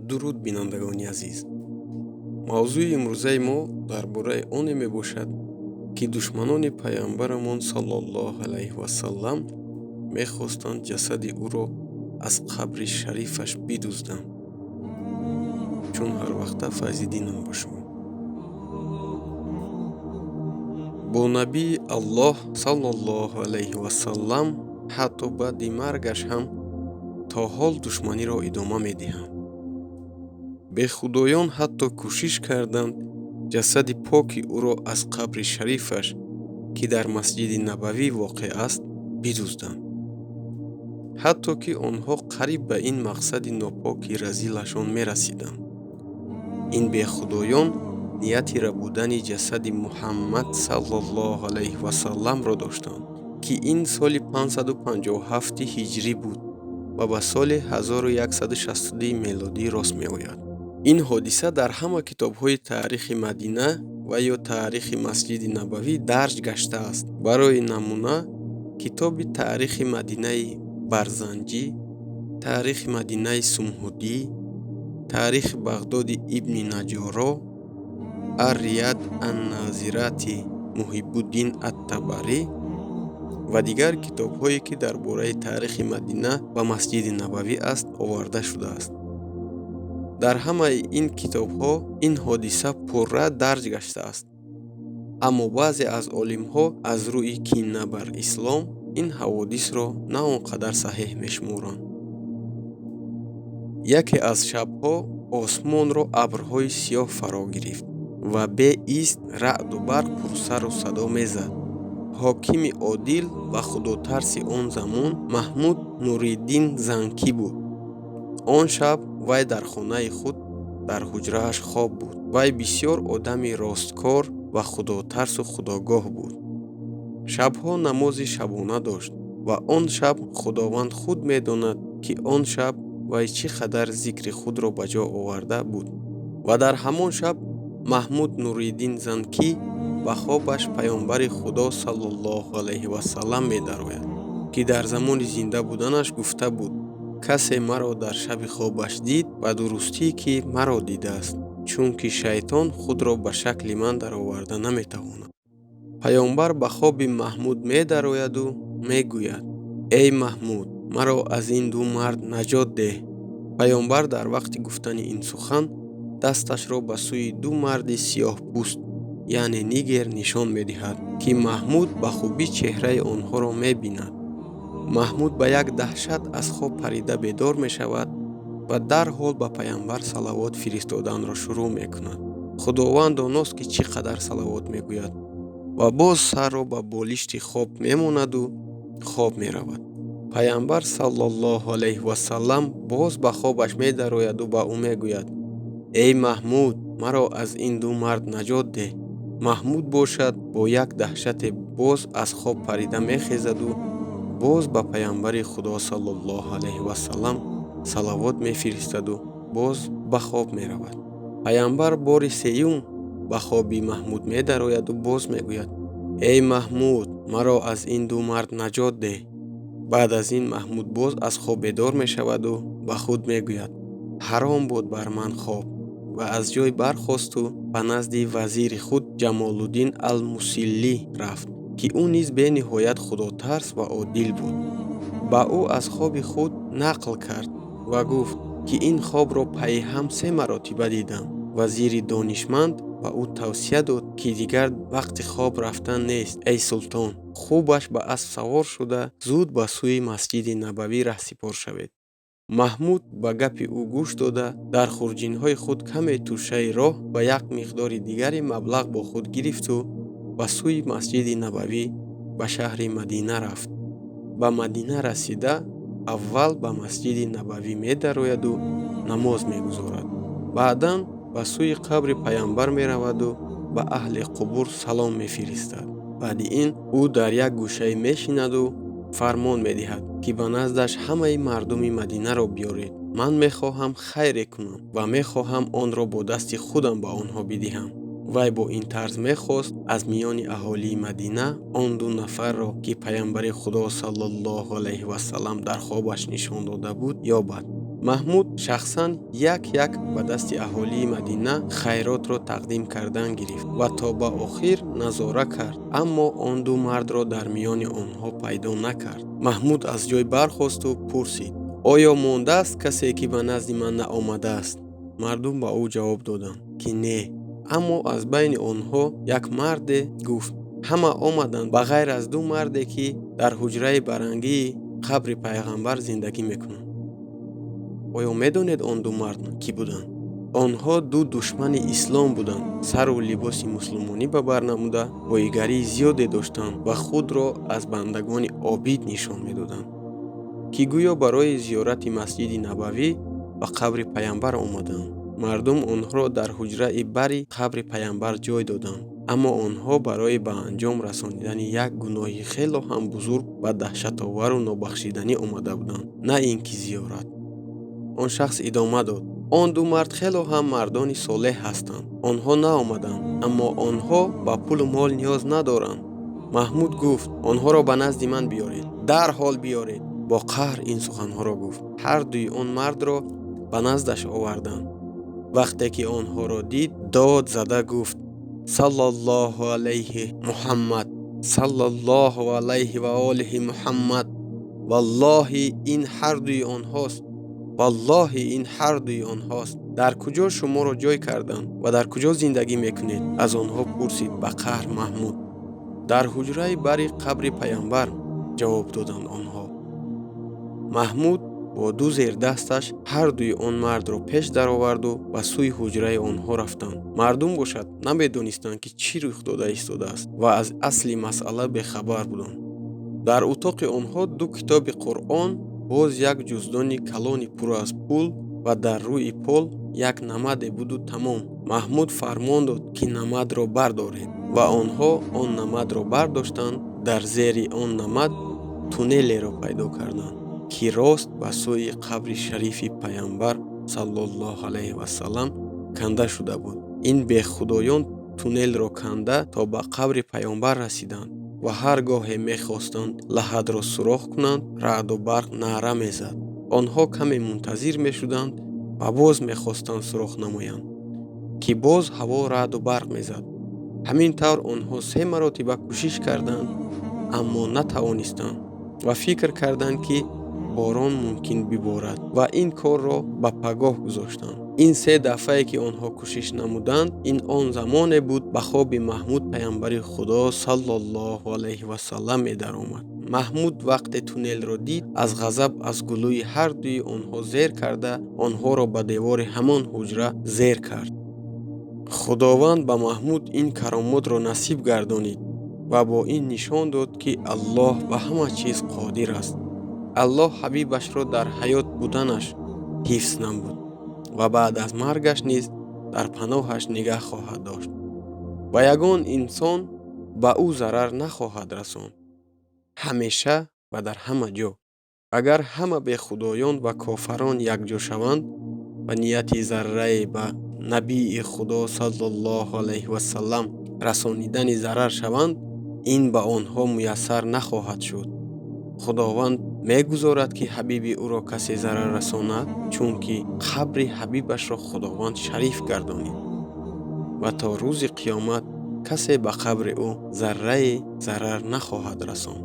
Дуруд, бинандагони азиз. Мавзӯи имрӯзаи мо дар бораи оне мебошад, ки душманони паямбарамон саллаллоҳу алайҳи васаллам мехостанд ҷасади ӯро аз қабри шарифаш бидузданд. Чун ҳарвақта Файзиддинам бо шумо. Бо набии Аллоҳ саллаллоҳу алайҳи васаллам ҳатто баъди маргаш ҳам то ҳол душманиро идома медиҳанд. Бехудоён ҳатто кӯшиш карданд ҷасади поки ӯро аз қабри шарифаш, ки дар Масҷиди Набавӣ воқеъ аст, бидузданд. Ҳатто ки онҳо қариб ба ин мақсади нопоки разилашон мерасиданд. Ин бехудоён нияти рабудани ҷасади Муҳаммад саллаллоҳу алайҳи васалламро доштанд, ки ин соли 557 ҳиҷрӣ буд ва ба соли 1162 мелодӣ рост меояд. Ин ҳодиса дар ҳама китобҳои таърихи Мадина ва ё таърихи Масҷиди Набавӣ дарҷ гаштааст. Барои намуна, китоби Таърихи Мадинаи Барзанҷӣ, Таърихи Мадинаи Сумҳудӣ, Таърихи Бағдоди ибни Наҷоро, Ар-Рияд ан-Назирати Муҳиббуддин ат-Табарӣ ва дигар китобҳое, ки дар бораи таърихи Мадина ва Масҷиди Набавӣ аст, оварда шудааст. Дар ҳамаи ин китобҳо ин ҳодиса пурра дарҷ гаштааст. Аммо баъзе аз олимҳо аз рӯи кина бар ислом ин ҳаводисро на он қадар саҳеҳ мешуморанд. Яке аз шабҳо осмонро абрҳои сиёҳ фаро гирифт ва беист раъду барқ пурсару садо мезад. Ҳокими одил ва худотарси он замон Маҳмуд Нуриддин Занкӣ буд. Он шаб вай дар хонаи худ дар ҳуҷрааш хоб буд. Вай бисёр одами росткор ва худотарсу худогоҳ буд. Шабҳо намози шабона дошт ва он шаб Худованд худ медонад, ки он шаб вай чӣ қадар зикри худро ба ҷо оварда буд. Ва дар ҳамон шаб Маҳмуд Нуриддин Занкӣ ба хобаш паёмбари Худо саллаллоҳу алайҳи васаллам медарояд, ки дар замони зинда буданаш гуфта буд: касе маро дар шаби хобаш дид, ба дурустӣ ки маро дидааст, чунки шайтон худро ба шакли ман дароварда наметавонад. Паёмбар ба хоби Маҳмуд медарояду мегӯяд: эй Маҳмуд, маро аз ин ду мард наҷот деҳ. Паёмбар дар вақти гуфтани ин сухан дасташро ба сӯи ду марди сиёҳпӯст, яъне нигер, нишон медиҳад, ки Маҳмуд ба хубӣ чеҳраи онҳоро мебинад. Маҳмуд ба як даҳшат аз хоб парида бедор мешавад ва дарҳол ба паямбар салавот фиристоданро шурӯъ мекунад. Худованд доност, ки чӣ қадар салавот мегӯяд, ва боз сарро ба болишти хоб мемонаду хоб меравад. Паямбар саллаллоҳу алайҳи васаллам боз ба хобаш медарояду ба ӯ мегӯяд: эй Маҳмуд, маро аз ин ду мард наҷот деҳ. Маҳмуд бошад бо як даҳшате боз аз хоб парида мехезаду боз ба паямбари Худо саллаллоҳу алайҳи васаллам салавот мефиристанду боз ба хоб меравад. Паямбар бори сеюм ба хоби Маҳмуд медарояду боз мегӯяд: эй Маҳмуд, маро аз ин ду мард наҷот деҳ. Баъд аз ин Маҳмуд боз аз хоб бедор мешаваду ба худ мегӯяд: ҳаром буд бар ман хоб, ва аз ҷой бархосту ба назди вазири худ Ҷамолуддин ал-Мусиллӣ рафт, ки ӯ низ бениҳоят худотарс ва одил буд. Ба ӯ аз хоби худ нақл кард ва гуфт, ки ин хобро пайҳам 3 маротиба дидам. Вазири донишманд ба ӯ тавсия дод, ки дигар вақти хоб рафтан нест, эй султон, хубаш ба асп савор шуда зуд ба сӯи Масҷиди Набавӣ раҳсипор шавед. Маҳмуд ба гапи ӯ гӯш дода, дар хурҷинҳои худ каме тӯшаи роҳ ва як миқдори дигари маблағ бо худ гирифту ба сӯи Масҷиди Набавӣ ба шаҳри Мадина рафт. Ба Мадина расида, аввал ба Масҷиди Набавӣ медарояду намоз мегузорад. Баъдан ба сӯи қабри паямбар мераваду ба аҳли қубур салом мефиристад. Баъди ин ӯ дар як гӯшае мешинаду фармон медиҳад, ки ба наздаш ҳамаи мардуми Мадинаро биёред. Ман мехоҳам хайре кунам ва мехоҳам онро бо дасти худам ба онҳо бидиҳам. Вай бо ин тарз мехост аз миёни аҳолии Мадина он ду нафарро, ки паямбари Худо саллаллоҳу алайҳи васаллам дар хобаш нишон дода буд, ёбад. Маҳмуд шахсан як-як ба дасти аҳолии Мадина хайротро тақдим кардан гирифт ва то ба охир назора кард, аммо он ду мардро дар миёни онҳо пайдо накард. Маҳмуд аз ҷой бархосту пурсид: оё мондааст касе, ки ба назди ман наомадааст? Мардум ба ӯ ҷавоб доданд, ки не. Аммо аз байни онҳо як марде гуфт: ҳама омаданд ба ғайр аз ду марде, ки дар ҳуҷраи барангии қабри пайғамбар зиндагӣ мекунанд. Оё медонед он ду мард кӣ буданд? Онҳо ду душмани ислом буданд. Сару либоси мусулмонӣ ба бар намуда, боигарии зиёде доштанд ва худро аз бандагони обид нишон медоданд, ки гӯё барои зиёрати масҷиди Набавӣ ба қабри пайғамбар омаданд. Мардум онҳоро дар ҳуҷраи бари қабри пайғамбар ҷой доданд, аммо онҳо барои ба анҷом расонидани як гуноҳи хело ҳам бузург ва даҳшатовару нобахшиданӣ омада буданд, на ин ки зиёрат. Он шахс идома дод: он ду мард хело ҳам мардони солеҳ ҳастанд. Онҳо наомаданд, аммо онҳо ба пулу мол ниёз надоранд. Маҳмуд гуфт: онҳоро ба назди ман биёред, дарҳол биёред. Бо қаҳр ин суханҳоро гуфт. Ҳар дуи он мардро ба наздаш оварданд. Вақте ки онҳоро дид, дод зада гуфт: саллаллоҳу алайҳи Муҳаммад, саллаллоҳу алайҳи ва олиҳи Муҳаммад, валлоҳи ин ҳар дуи онҳост, валлоҳи ин ҳар дуи онҳост. Дар куҷо шуморо ҷой карданд ва дар куҷо зиндагӣ мекунед? Аз онҳо пурсид ба қаҳр Маҳмуд. Дар ҳуҷраи бари қабри пайғамбар, ҷавоб доданд онҳо. Маҳмуд бо ду зердасташ ҳар дуи он мардро пеш дароварду ба сӯи ҳуҷраи онҳо рафтанд. Мардум бошад намедонистанд, ки чӣ рух дода истодааст ва аз асли масъала бехабар буданд. Дар утоқи онҳо ду китоби Қуръон, боз як ҷуздони калони пур аз пул ва дар рӯи пол як намаде буду тамом. Маҳмуд фармон дод, ки намадро бардоред, ва онҳо он намадро бардоштанд. Дар зери он намад туннелеро пайдо карданд, ки рост ба сӯи қабри шарифи пайғамбар саллаллоҳу алайҳи вассалам канда шуда буд. Ин бехудоён туннелро канда то ба қабри пайғамбар расиданд ва ҳар гоҳе мехостанд лаҳадро сурох кунанд, раъду барқ наъра мезад. Онҳо каме мунтазир мешуданд ва боз мехостанд сурох намоянд, ки боз ҳаво раъду барқ мезад. Ҳамин тавр онҳо се маротиба кӯшиш карданд, аммо натавонистанд ва фикр карданд, ки борон мумкин биборад ва ин корро ба пагоҳ гузоштанд. Ин се дафъае, ки онҳо кӯшиш намуданд, ин он замоне буд, ба хоби Маҳмуд пайғамбари Худо саллаллоҳу алайҳи вассалам медаромад. Маҳмуд вақте туннелро дид, аз ғазаб аз гулӯи ҳар дуи онҳо зер карда, онҳоро ба девори ҳамон ҳуҷра зер кард. Худованд ба Маҳмуд ин каромотро насиб гардонид ва бо ин нишон дод, ки Аллоҳ ба ҳама чиз қодир аст. Аллоҳ ҳабибашро дар ҳаёт буданаш ҳифз намуд ва баъд аз маргаш низ дар паноҳаш нигаҳ хоҳад дошт ва ягон инсон ба ӯ зарар нахоҳад расонд, ҳамеша ва дар ҳама ҷо. Агар ҳама бехудоён ва кофарон якҷо шаванд ва нияти заррае ба набии Худо саллаллоҳу алайҳи вассалам расонидани зарар шаванд, ин ба онҳо муяссар нахоҳад шуд. Худованд мегузорад, ки ҳабиби ӯро касе зарар расонад, чунки қабри ҳабибашро Худованд шариф гардонид ва то рӯзи қиёмат касе ба қабри ӯ заррае зарар нахоҳад расонд.